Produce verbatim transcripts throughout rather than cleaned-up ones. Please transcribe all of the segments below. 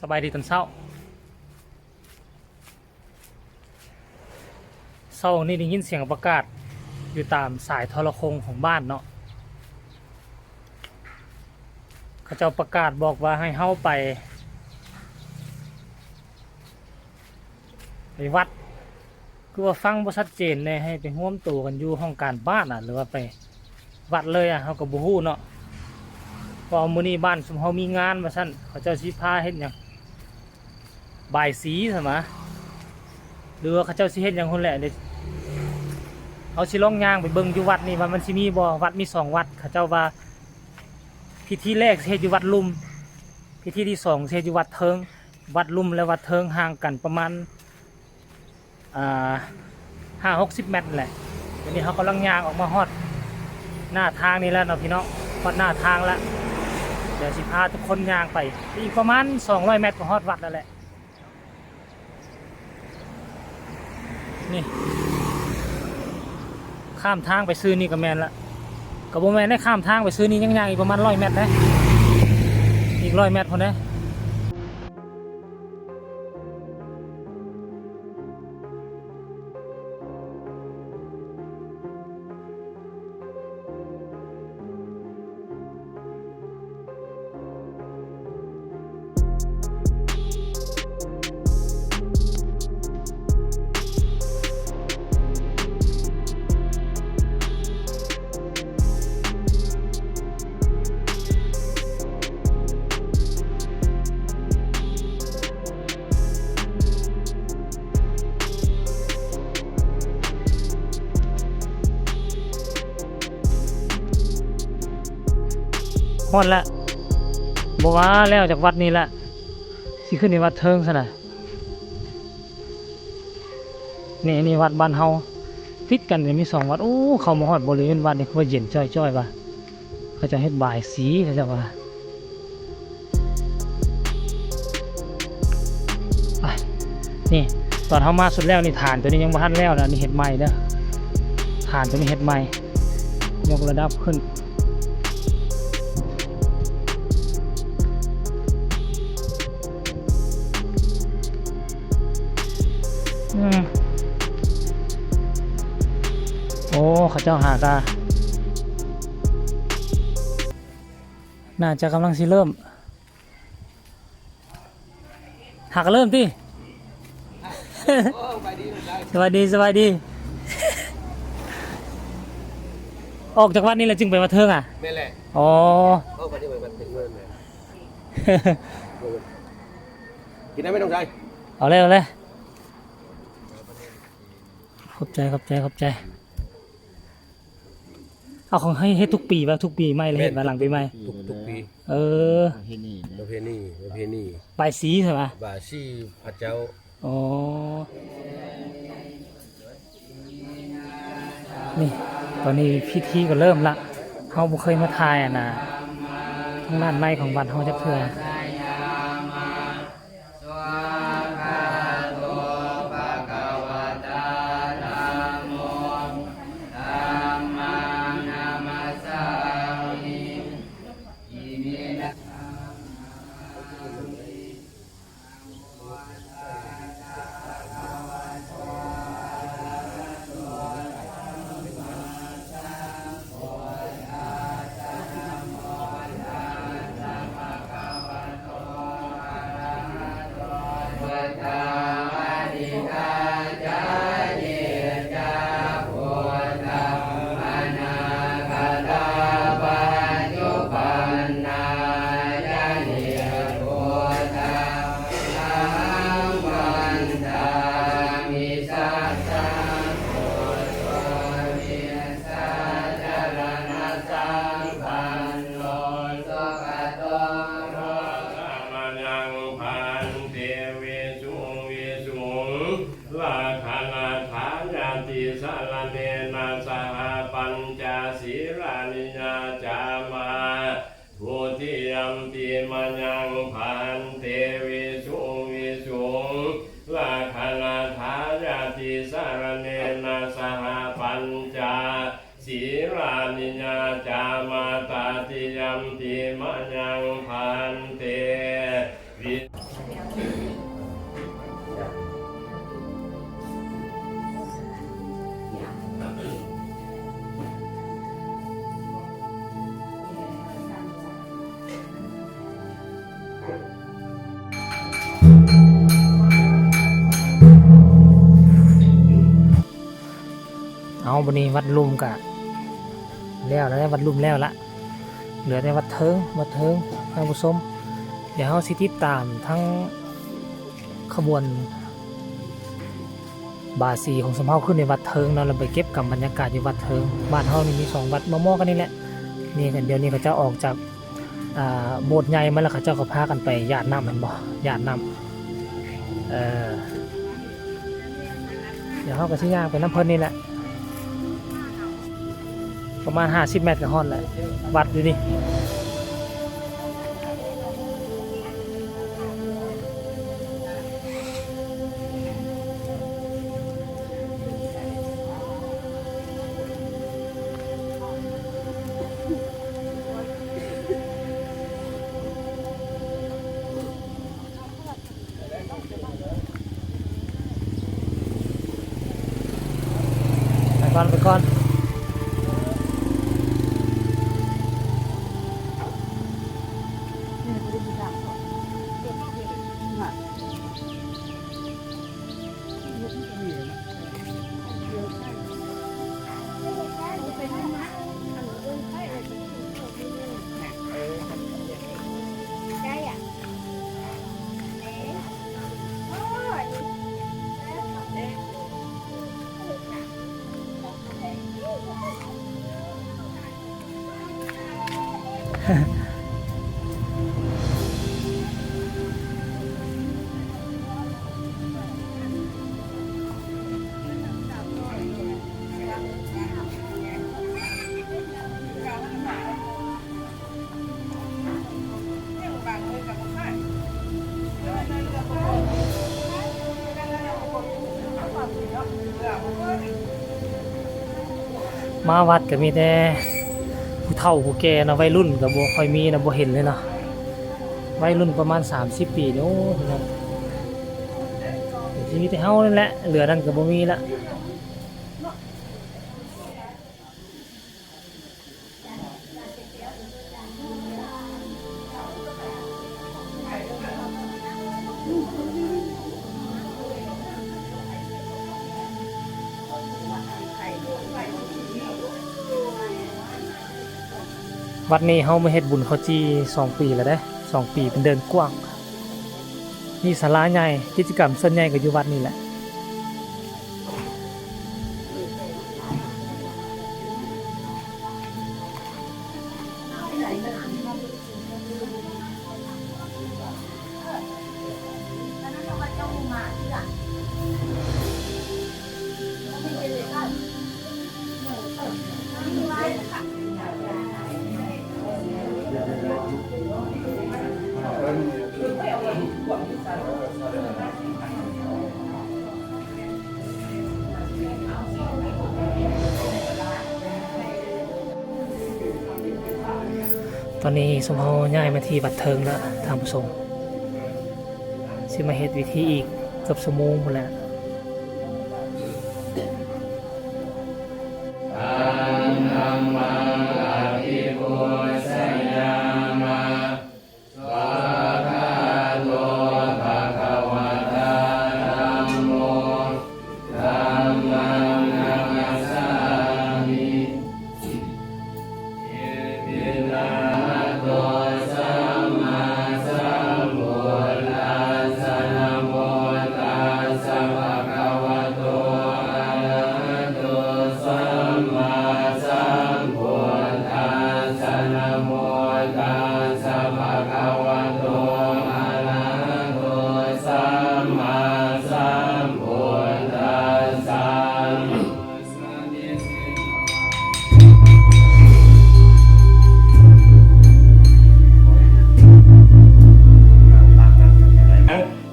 สบายดีตอนเช้า เช้านี้ได้ยินเสียงประกาศอยู่ตามสายโทรโข่งของบ้านเนาะ เขาเจ้าประกาศบอกว่าให้เฮาไป ไปวัด คือว่าฟังบ่ชัดเจนแน่ ให้ไปรวมตัวกันอยู่ห้องการบ้านน่ะ หรือว่าไปวัดเลยอ่ะ เฮาก็บ่ฮู้เนาะ เพราะว่ามื้อนี้บ้านซุมเฮามีงานว่าซั่น เขาเจ้าสิพาเฮ็ดหยัง บายสีซั่นหวา หรือว่าเขาเจ้าสิเฮ็ดหยังหั่นแหละ เดี๋ยวเฮาสิลองย่างไปเบิ่งอยู่วัดนี่ว่ามันสิมีบ่ วัดมีสองวัด เขาเจ้าว่า พิธีแรกสิเฮ็ดอยู่วัดลุ่ม พิธีที่สองสิเฮ็ดอยู่วัดเทิง วัดลุ่มและวัดเทิงห่างกันประมาณ อ่า ห้าหกสิบเมตรแหละ เดี๋ยวนี้เฮากำลังย่างออกมาฮอดหน้าทางนี่แล้วเนาะพี่น้อง ฮอดหน้าทางแล้ว เดี๋ยวสิพาทุกคนย่างไป อีกประมาณสองร้อยเมตรก็ฮอดวัดแล้วแหละ นี่ ข้ามทางไปซื่อนี่ก็แม่นละ ก็บ่แม่นได้ ข้ามทางไปซื่อนี่ยังย่างอีกประมาณร้อยเมตรเด้ อีกร้อยเมตรพุ้นเด้ ฮอดละ บ่ว่าแล้วจากวัดนี้ละ สิขึ้นไปวัดเทิงซะนะ นี่ นี่วัดบ้านเฮา ติดกันนี่มีสองวัด โอ้ เข้ามาฮอดบริเวณวัดนี่คือว่าเย็นจ้อยๆ ว่ะ เขาจะเฮ็ดบายสี เขาจะว่า อ่ะ นี่ ตอนเฮามาสุดแล้วนี่ ฐานตัวนี้ยังบ่ทันแล้วนะ นี่เฮ็ดใหม่เด้อ ฐานตัวนี้เฮ็ดใหม่ ยกระดับขึ้น อืม โอ้ เขาเจ้าหากา น่าจะกำลังสิเริ่ม หากเริ่มติ โอ้ สบายดี สบายดี สบายดี ออกจากวัดนี่แล้วจึงไปวัดเทิงอ่ะ แม่นแหละ อ๋อ โอ้ สบายดี สบายดี กินได้ไหมน้องชาย เอาเลย เอาเลย ขอบใจ ขอบใจ ขอบใจ เอาของให้ เฮ็ดทุกปีป่ะ ทุกปีใหม่เลย เฮ็ดมาหลังปีใหม่ ทุก ทุกปี เออ ประเพณีนะ ประเพณี ประเพณี บายสีใช่ไหม บายสีพระเจ้า อ๋อ นี่ ตอนนี้พิธีก็เริ่มละ เฮาบ่เคยมาถ่ายอะนะ ทางด้านในของวัดเฮาจักเทื่อ สมะยังพันเต วิสุงวิสุง รักขะณัฏฐายาติสะระเณนะสะหะ ปัญจสีลานิยาจามะ ทุติยัมปิมะยังพันเต วิสุงวิสุง รักขะณัฏฐายาติสะระเณนะสะหะ ปัญจ สีลานิยาจามะ ตติยัมปิมะยังพันเต วิ บัดนี้วัดลุ่มกะแล้วแล้ว วัดลุ่มแล้วละ เหลือแต่วัดเทิง วัดเทิง ท่านผู้ชม เดี๋ยวเฮาสิติดตามทั้งขบวนบาสีของสมเฮาขึ้นในวัดเทิงเนาะ แล้วไปเก็บกับบรรยากาศอยู่วัดเทิง บ้านเฮานี่มีสองวัดมอๆกันนี่แหละ นี่กัน เดี๋ยวนี้เขาเจ้าออกจาก อ่า โบสถ์ใหญ่มาแล้ว เขาเจ้าก็พากันไปหยาดน้ำ แม่นบ่ หยาดน้ำ เออ เดี๋ยวเฮาก็สิย่างไปนำเพิ่นนี่แหละ ประมาณห้าสิบเมตรก็ฮอดแล้ว วัดอยู่นี่ ไปก่อน ไปก่อน มาวัดก็มีแต่ผู้เฒ่าผู้แก่เนาะ วัยรุ่นก็บ่ค่อยมีนะ บ่เห็นเลยเนาะ วัยรุ่นประมาณสามสิบปีนี่ โอ้ย สิมีแต่เฮานั่นแหละ เหลือนั่นก็บ่มีละ วัดนี้เฮามาเฮ็ดบุญข้าวจี่สองปีแล้วเด้ สองปีเป็นเดินกว้าง มีศาลาใหญ่ กิจกรรมส่วนใหญ่ก็อยู่วัดนี่แหละ ตอนนี้สมเฮาย้ายมาที่วัดเทิงแล้วท่านผู้ชม สิมาเฮ็ดพิธีอีกเกือบชั่วโมงพู้นแหละ ธัมมังอภิปูชยามะ สวากขาโต ภะคะวะตา ธัมโม ธัมมัง นะมัสสามิ อิติ อะระหะโต สัมมาสัมพุทธัสสะ นะโมตัสสะ ภะคะวะโต อะระหะโต สัมมาสัมพุทธัสสะ นะโมตัสสะ ภะคะวะโต อะระหะโต สัมมาสัมพุทธัสสะ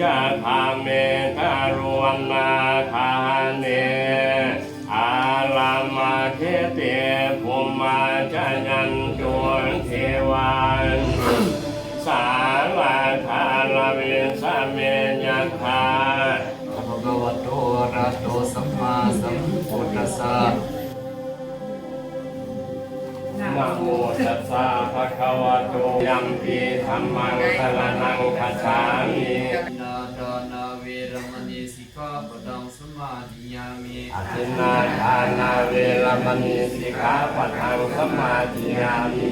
จะทำเมตตารุณาทาเน อาลามะเขติ ภูมาจายันตุเทวา สาราธารวิสเมยัตถา ภะคะวะโต อะระหะโต สัมมาสัมพุทธัสสะ นะโมตัสสะ ภะคะวะโต ยัมปิ ธัมมัง สะระณัง คัจฉามิ นาทานา เวระมะณี สิกขาปะทัง สมา สมาธิยามิ Adinnādānā veramaṇī sikkhāpadaṃ samādiyāmi.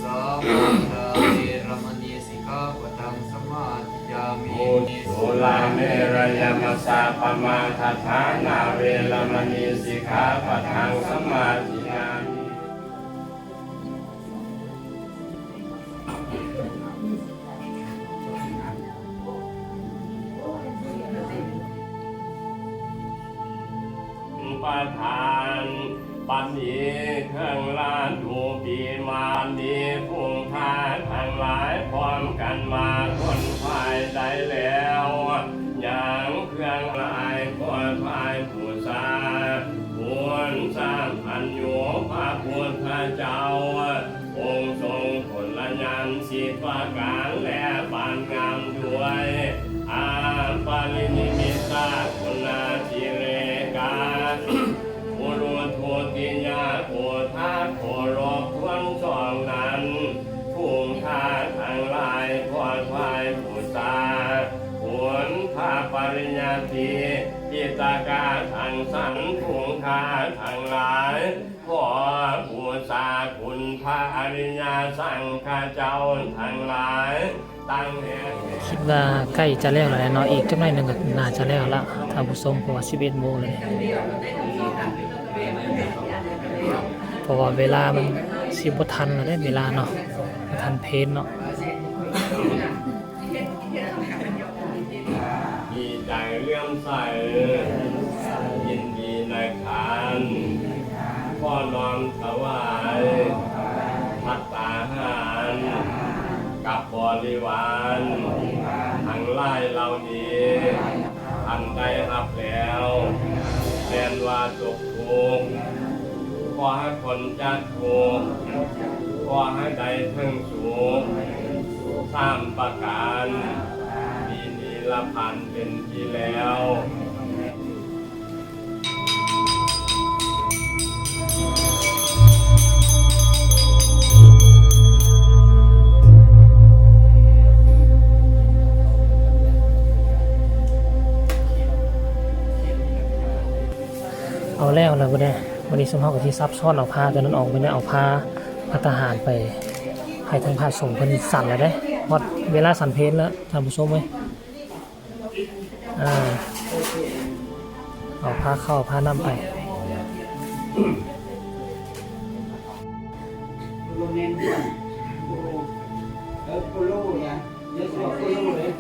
สามาทาเวรมณีสิกขาปดังสมาธิยามิ Surāmerayamajjapamādaṭṭhānā veramaṇī sikkhāpadaṃ samādiyāmi. ประทานบัดนี้เครื่องราชูปมาลี ฝูงข้าทั้งหลายพร้อมกันมาคนฝ่ายใดแล้ว ยังเครื่องหลายก็ถวายบูชา คุณสัพพัญญูพระพุทธเจ้า องค์ทรงพลยานสิบประการและบานงามด้วยอปรินิมิตคุณาธิเรกา ปุโรโทติยาโกธาโครบทวนสองนั้น ฝูงข้าทั้งหลายขอถวายบูชา คุณพระปริยัติ ปิตกาทั้งสัน ฝูงข้าทั้งหลาย ขอบูชาคุณพระอริยสังฆเจ้าทั้งหลาย ตั้งแห่ง คิดว่าใกล้จะแล้วแล้วแหละเนาะ อีกจักหน่อยหนึ่งก็น่าจะแล้วละท่านผู้ชม เพราะว่าสิบเอ็ดโมงเลย เพราะว่าเวลามันสิบ่ทันแล้วเด้ เวลาเนาะ บ่ทันเพลเนาะ มีใจเลื่อมใส ยินดีในขัน ขอน้อมถวายภัตตาหาร กับบริวารทั้งหลายเหล่านี้ อันได้รับแล้ว แม้นว่าตกทุกข์ ขอให้พ้นจากทุกข์ ขอให้ได้ถึงสุข สามประการ มีนิรพันธ์เป็นที่แล้ว เอาแล้วล่ะบัดนี้ บัดนี้ซุมเฮาก็สิสับซอนเอาผ้าตัวนั้นออก บัดนี้เอาผ้าภัตตาหารไปให้ทางพระสงฆ์เพิ่นฉันแล้วเด้ ฮอดเวลาฉันเพลแล้ว ท่านผู้ชมเอ้ย อ่า เอาผ้าเข้าผ้าน้ำไป โลแมนเพื่อน โปโล เออ โปโลเนี่ย เดี๋ยวสิว่าโปโลเลย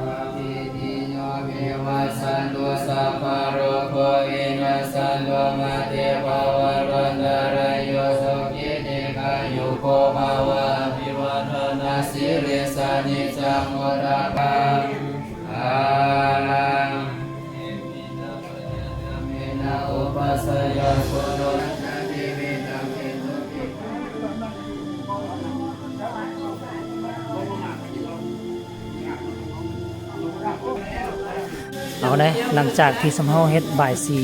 Sabbītiyo vivajjantu, sabbarogo vinassatu, mā te bhavatvantarāyo, sukhī dīghāyuko bhava. Abhivādanasīlissa niccaṃ vuḍḍhāpacāyino, cattāro dhammā dinā upassayuṃ, puthū ca jīvitaṃ dendu. เอาเด้ หลังจากที่ซุมเฮาเฮ็ดบายสี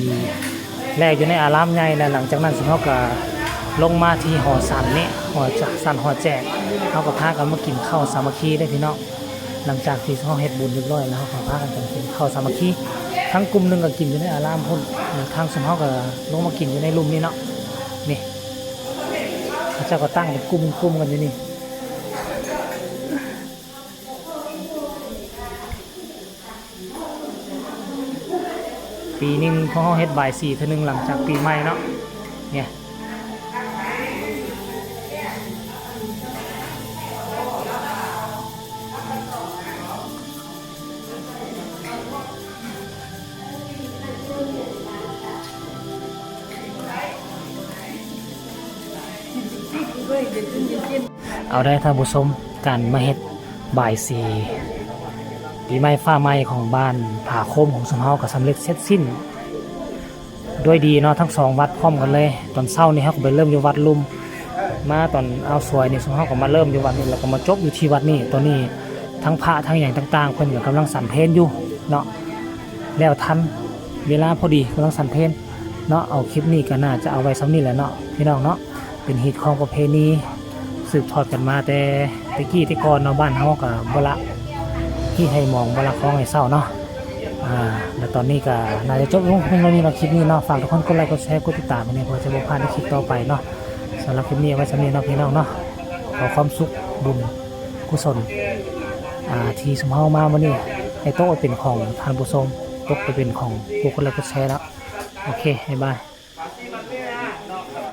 แล้วอยู่ในอารามใหญ่แล้ว หลังจากนั้นซุมเฮาก็ลงมาที่หอฉันนี่ หอฉันหอแจก เฮาก็พากันมากินข้าวสามัคคีเด้พี่น้อง หลังจากที่ซุมเฮาเฮ็ดบุญเรียบร้อยแล้ว เฮาก็พากันกินข้าวสามัคคี ทั้งกลุ่มหนึ่งก็กินอยู่ในอารามพุ้น แล้วทางซุมเฮาก็ลงมากินอยู่ในลุ่มนี่เนาะ นี่ เขาเจ้าก็ตั้งเป็นกลุ่มๆกันอยู่นี่ ปีหนึ่งพวกเฮาเฮ็ดบายสีเทื่อหนึ่งหลังจากปีใหม่เนาะ เนี่ย เอาเด้อท่านผู้ชม การมาเฮ็ดบายสีปีใหม่ฟ้าใหม่ของบ้านผาโคมของซุมเฮาก็สำเร็จเสร็จสิ้นด้วยดีเนาะ ทั้งสองวัดพร้อมกันเลย ตอนเช้านี่เฮาก็ไปเริ่มอยู่วัดลุ่ม มาตอนเอาสวยนี่ซุมเฮาก็มาเริ่มอยู่วัดนี่ แล้วก็มาจบอยู่ที่วัดนี่ ตอนนี้ทั้งพระทั้งหยังต่างๆ เพิ่นก็กำลังฉันเพลอยู่เนาะ แล้วทันเวลาพอดีกำลังฉันเพลเนาะ เอาคลิปนี้ก็น่าจะเอาไว้ส่ำนี้แหละเนาะพี่น้องเนาะ เป็นฮีตของประเพณีสืบทอดกันมาแต่แต่กี้แต่ก่อนเนาะ บ้านเฮาก็บ่ละ ที่ให้หมองบ่ละคองให้เศร้าเนาะ อ่า แล้วตอนนี้ก็น่าจะจบลงเพียงเท่านี้เนาะ คลิปนี้เนาะ ฝากทุกคนกดไลค์กดแชร์กดติดตามให้แน่ เพื่อจะบ่พลาดในคลิปต่อไปเนาะ สำหรับคลิปนี้เอาไว้ส่ำนี้เนาะพี่น้องเนาะ ขอความสุขบุญกุศล อ่า ที่ซุมเฮามามื้อนี้ ให้ตกไปเป็นของท่านผู้ชม ตกไปเป็นของผู้กดไลค์กดแชร์แล้ว โอเค บ๊ายบาย